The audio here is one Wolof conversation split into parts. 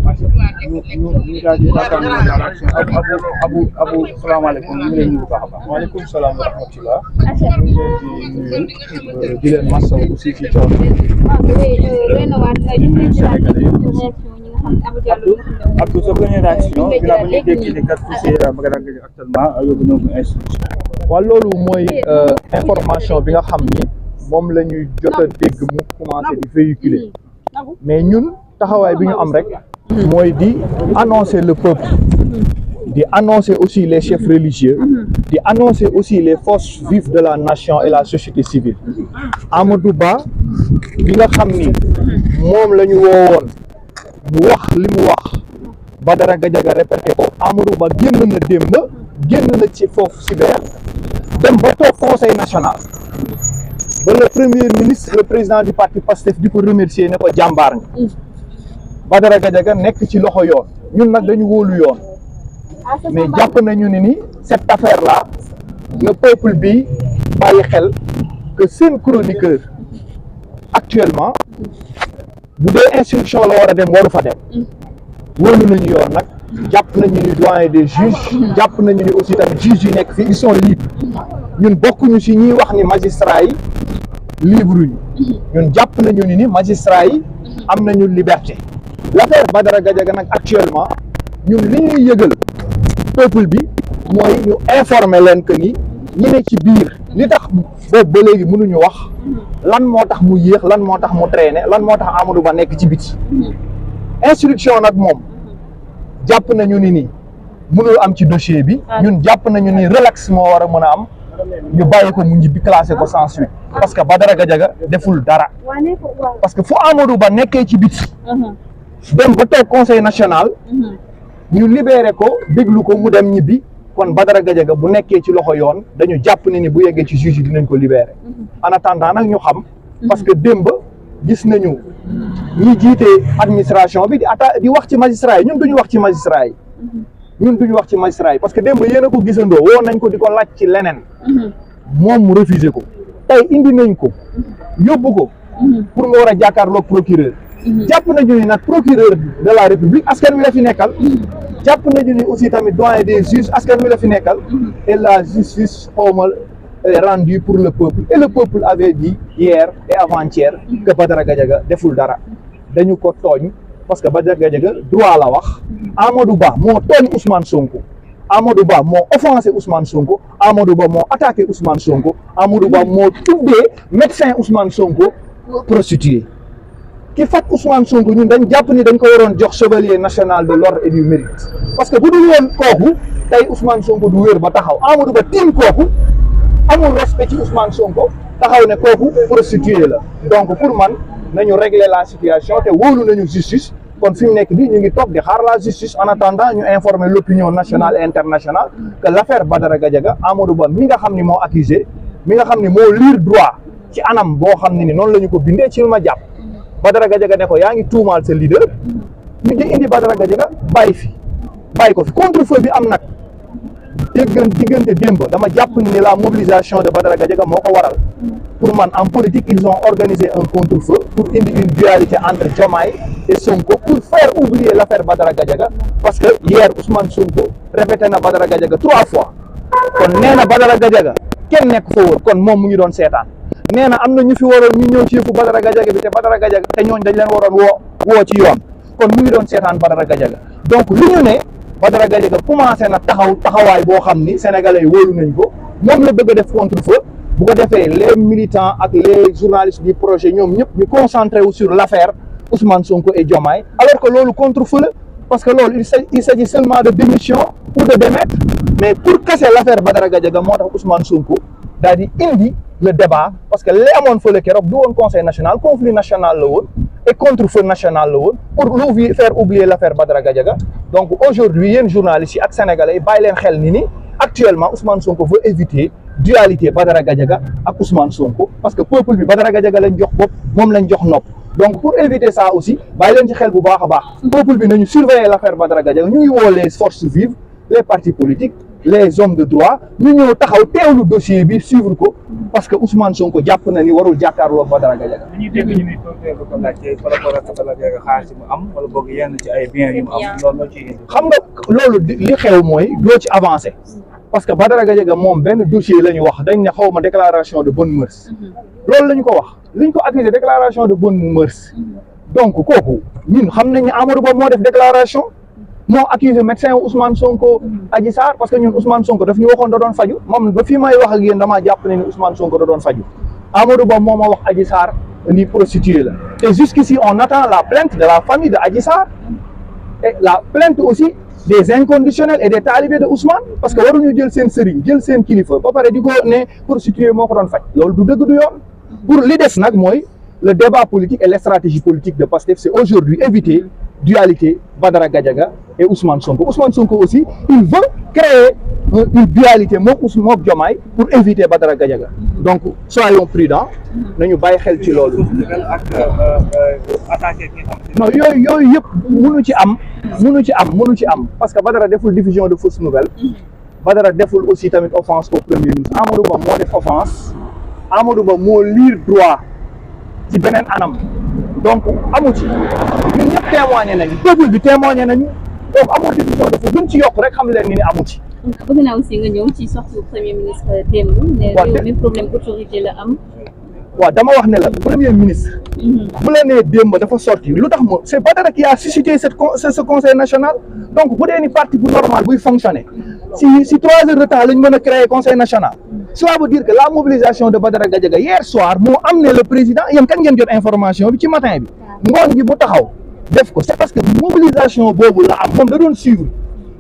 ñu daal di Abu salaamaaleykum ñu ngi leen nuyu bu baax a baax. waaleykum salaam wa rahmatulah. ñu ngi leen di nuyu di leen masawu aussi ci coono. Abdou, sa première réaction ginnaaw ba ñu dégg ne kat poussé Badara Gadiaga actuellement yóbbu na ko institution. waaw loolu mooy information bi nga xam ni moom la ñuy jot a dégg mu commencé di véhiculer mais ñun taxawaay bi ñu am rek mooy di annoncer le peuple di annoncer aussi les chefs religieux di annoncer aussi les forces vives de la nation et la société civile. Amadou Ba bi nga xam ni moom la ñu woowoon mu wax li mu wax Badara Gadiaga répété ko. Amadou Ba génn na démb génn na ci foofu cyber dem ba toog conseil national ba le premier ministre le président du parti PASTEF di ko remercier ne ko jàmbaar nga. Badara Gadiaga nekk ci loxo yoon ñun nag dañu wóolu yoon mais jàpp nañu ni cette affaire là le peuple bi bàyyi xel que seen chroniqueur actuellement bu dee instruction la war a dem waru fa dem. wóolu nañu yoon nag jàpp nañu ni doyen des juges jàpp nañu ni aussi tamit juges yi nekk fii ils sont libres ñun bokkuñu ci ñiy wax ni magistrats yi libre ñu ñun jàpp nañu ni magistrats yi am nañu liberté. L'affaire Badara Gadiaga nag actuellement ñun li ñuy yëgal peuple bi mooy ñu informer leen que ni ñi ne ci biir li tax boobu ba léegi mënuñu wax lan moo tax mu yéex lan moo tax mu traîner lan moo tax Amadou Ba nekk ci biti. Instruction nag moom jàpp nañu ni mënul am ci dossier bi ñun jàpp nañu ni relax moo war a mën a am ñu bàyyi ko mu ñibbi classé ko sans suite parce que Badara Gadiaga deful dara parce que fu Amadou Ba nekkee ci biti dem ba toog conseil national ñu libéré ko déglu ko mu dem ñibbi kon Badara Gadiaga bu nekkee ci loxo yoon dañu jàpp ni bu yeggee ci juge yi dinañ ko libéré en attendant nag ñu xam parce que démb gis nañu ñi jiite administration bi di wax ci magistrat yi ñun duñu wax ci magistrat yi parce que démb yéen a ko gisandoo woon nañ ko di ko laaj ci leneen moom mu refusé ko tey indi nañ ko yóbbu ko pour nga war a jàkkaarloog procureur jàpp nañu ni nag procureur de la république askan wi la fi nekkal jàpp nañu ni aussi tamit doyen des juges askan wi la fi nekkal et la justice xawma rendu pour le peuple et le peuple avait dit hier et avant-hier que Badara Gadiaga deful dara dañu ko tooñ parce que Badara Gadiaga droit la wax Amadou Ba moo tooñ Ousmane Sonko Amadou Ba moo offensé Ousmane Sonko Amadou Ba moo attaqué Ousmane Sonko Amadou Ba moo tuddee médecin Ousmane Sonko prostitué ki fat Ousmane Sonko ñun dañ jàpp ni dañ ko waroon jox chevalier national de l'ordre et du mérite parce que bu dul woon kooku tey Ousmane Sonko du wér ba taxaw Amadou Ba tiim kooku amul respect ci Ousmane Sonko taxaw ne kooku prostitué la donc pour man nañu régler la situation te wóolu nañu justice kon fi mu nekk bi ñu ngi toog di xaar la justice en attendant ñu informer l'opinion nationale et internationale que l'affaire Badara Gadiaga Amadou Ba mi nga xam ni moo accusé mi nga xam ni moo lire droit ci anam boo xam ne ni noonu la ñu ko bindee ci lu ma jàpp Badara Gadiaga ne ko yaa ngi tuumaal sa leader ñu di indi Badara Gadiaga bàyyi ko fi contre-feu bi am nag diggante démb dama jàpp ni la mobilisation de Badara Gadiaga moo ko waral pour man en politique ils ont organisé un contre-feu pour indi une dualité entre Diomaye et Sonko pour faire oublier l'affaire Badara Gadiaga parce que hier Ousmane Sonko répété na Badara Gadiaga 3 fois kon nee na Badara Gadiaga kenn nekk fa woon kon moom mu ngi doon seetaan nee na am na ñu fi waroon ñu ñëw ci yëfu Badara Gadiaga bi te Badara Gadiaga te ñooñ dañ leen waroon woo ci yoon kon mu ngi doon seetaan Badara Gadiaga donc li ñu ne Badara Gadiaga commencé na taxawaay boo xam ni sénégalais yi wóolu nañ ko moom la bëgg a def contre-feu bu ko defee les militants ak les journalistes du projet ñoom ñëpp ñu concentré wu sur l'affaire Ousmane Sonko et Diomaye alors que loolu contre-feu la parce que loolu il s'agit seulement de démission ou de démettre mais pour casser l'affaire Badara Gadiaga moo tax Ousmane Sonko daal di indi le débat parce que li amoon fële keroog du woon conseil national conflit national la woon et contre-feu national la woon pour faire oublier l'affaire Badara Gadiaga donc aujourd'hui yéen journalistes yi ak sénégalais yi bàyyi leen xel ni actuellement Ousmane Sonko veut éviter dualité Badara Gadiaga ak Ousmane Sonko parce que peuple bi Badara Gadiaga lañ jox bopp moom lañ jox nopp donc pour éviter ça aussi bàyyi leen ci xel bu baax a baax peuple bi nañu surveiller l'affaire Badara Gadiaga ñu ngi woo les forces vives les partis politiques les hommes de droit ñu ñëw taxaw teewlu dossier bi suivre ko parce que Ousmane Sonko jàpp na ni warul jàkkaarloo Badara Gadiaga. dañuy dégg ñu ni tontu ko laajte par rapport ak Badara Gadiaga xaalis mu am wala boog yenn ci ay biens yu mu am loolu moo ciy indi. xam nga loolu li xew mooy doo ci avancé parce que Badara Gadiaga moom benn dossier la ñu wax dañ ne xaw ma déclaration de bonne mœurs loolu la ñu ko wax li ñu ko accusé déclaration de bonne mœurs donc kooku ñun xam nañ ne Amadou Ba moo def déclaration. moo accusé médecin Ousmane Sonko Adji Sarr parce que ñun Ousmane Sonko daf ñu waxoon da doon faju moom ba fii may wax ak yéen damaa jàpp ne ni Ousmane Sonko da doon faju Amadou Ba moo ma wax Adji Sarr ni prostituée la et jusqu'ici on attend la plainte de la famille de Adji Sarr et la plainte aussi des inconditionnels et des talibés de Ousmane parce que waruñu jël seen sëriñ jël seen kilifa ba pare di ko ne prostituée moo ko doon faj loolu du dëgg du yoon pour li des nag mooy le débat politique et les stratégies politiques de Pastef c'est aujourd'hui éviter dualité Badara Gadiaga et Ousmane Sonko. Ousmane Sonko aussi, il veut créer une dualité mook Diomaye pour éviter Badara Gadiaga. Donc, soyons prudents. Nous bàyyi xel ci loolu. Non, yooyu yëpp mënu ci am parce que Badara deful diffusion de fausses nouvelles. Badara deful aussi tamit offense au premier ministre. Amadou Ba moo def offense. Amadou Ba moo lire droit ci beneen anam. donc amu ci ñun ñëpp témoigné nañu peuple bi témoigné nañu donc amul diffusion dafa gën ci yokk rek xam leen ni amu ci. bëgg naa aussi nga ñëw ci sortie premier ministre démb. ne réew mi problème autorité la am. waaw dama wax ne la premier ministre. bu la nee démb dafa sorti lu tax moom c'est Badara qui a suscité ce conseil national donc bu dee ni parti bu normal buy fonctionner si 3 heures de temps lañ mën a créer conseil national. cela veut dire que la mobilisation de Badara Gadiaga hier soir moo amené le président yéen kañ ngeen jot information bi ci matin bi ngoon gi bu taxaw def ko c'est parce que mobilisation boobu la am moom da doon suivre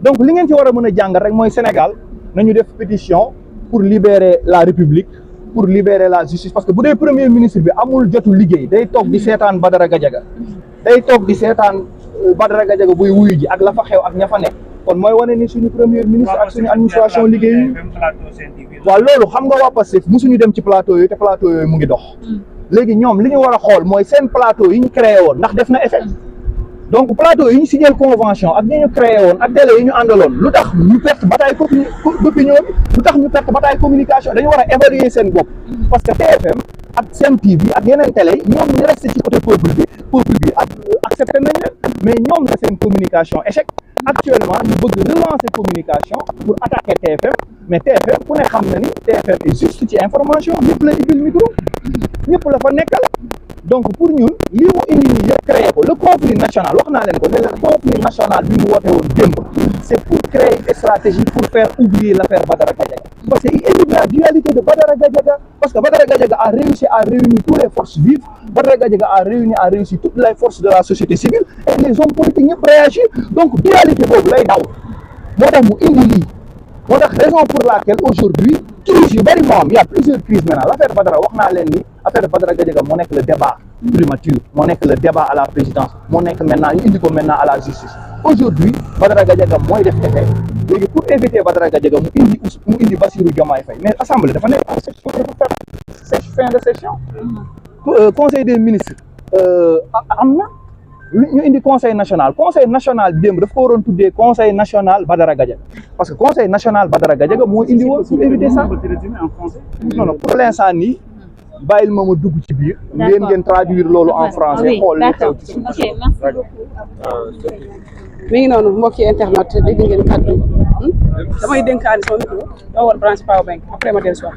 donc li ngeen ci war a mën a jàngal rek mooy Sénégal nañu def pétition pour libérer la République pour libérer la justice parce que bu dee premier ministre bi amul jotu liggéey day toog di seetaan Badara Gadiaga day toog di seetaan Badara Gadiaga buy wuyu ji ak la fa xew ak ña fa nekk kon mooy wane ni suñu premier ministre ak suñu administration liggéey waaw loolu xam nga waa Pastef musuñu dem ci plateau yooyu te plateau yooyu mu ngi dox léegi ñoom li ñu war a xool mooy seen plateau yi ñu créé woon ndax def na effet donc plateau yi ñu signé convention ak ñi ñu créé woon ak télé yi ñu àndaloon lu tax ñu perte bataille d'opinion bi lu tax ñu perte bataille communication dañu war a évaluer seen bopp parce que TFM ak Sen TV ak yeneen télé yi ñoom ñu resté ci côté peuple bi ak accepté nañ leen mais ñoom la seen communication échec actuellement ñu bëgg relancer communication pour attaquer TFM mais TFM ku ne xam na ni TFM est juste ci information ñëpp la ubbil micro ñëpp la fa nekkal donc pour ñun li mu indi nii yëpp créé ko le conflit national wax naa leen ko ne le conflit national bi mu woote woon démb c'est pour créer une stratégie pour faire oublier l'affaire Badara Gadiaga parce que il évite la dualité de Badara Gadiaga parce que Badara Gadiaga a réussi à réunir toutes les forces vives Badara Gadiaga a réussi toutes les forces de la société civile et les hommes politiques ñëpp réagir donc dualité boobu lay daw moo tax mu indi lii moo tax raison pour laquelle aujourd'hui crise yu bëri moo am y a plusieurs crises maintenant l'affaire Badara wax naa leen ni affaire Badara Gadiaga moo nekk le débat primature moo nekk le débat à la présidence moo nekk maintenant ñu indi ko maintenant à la justice aujourd'hui Badara Gadiaga mooy def effet léegi pour éviter Badara Gadiaga mu indi Bassirou Diomaye Faye mais assemblée dafa nekk en session dafa faire fin de session conseil des ministres am na ñu indi conseil national bi démb daf ko waroon tuddee conseil national Badara Gadiaga parce que conseil national Badara Gadiaga moo indi woon pour éviter ça non pour l'instant nii bàyyil ma dugg ci biir ngeen traduire loolu en français xool li xew ci suuf mi ngi noonu mbokki internet dégg ngeen kàddu damay dénkaani sama micro doo war branche power bank après ma dellu soir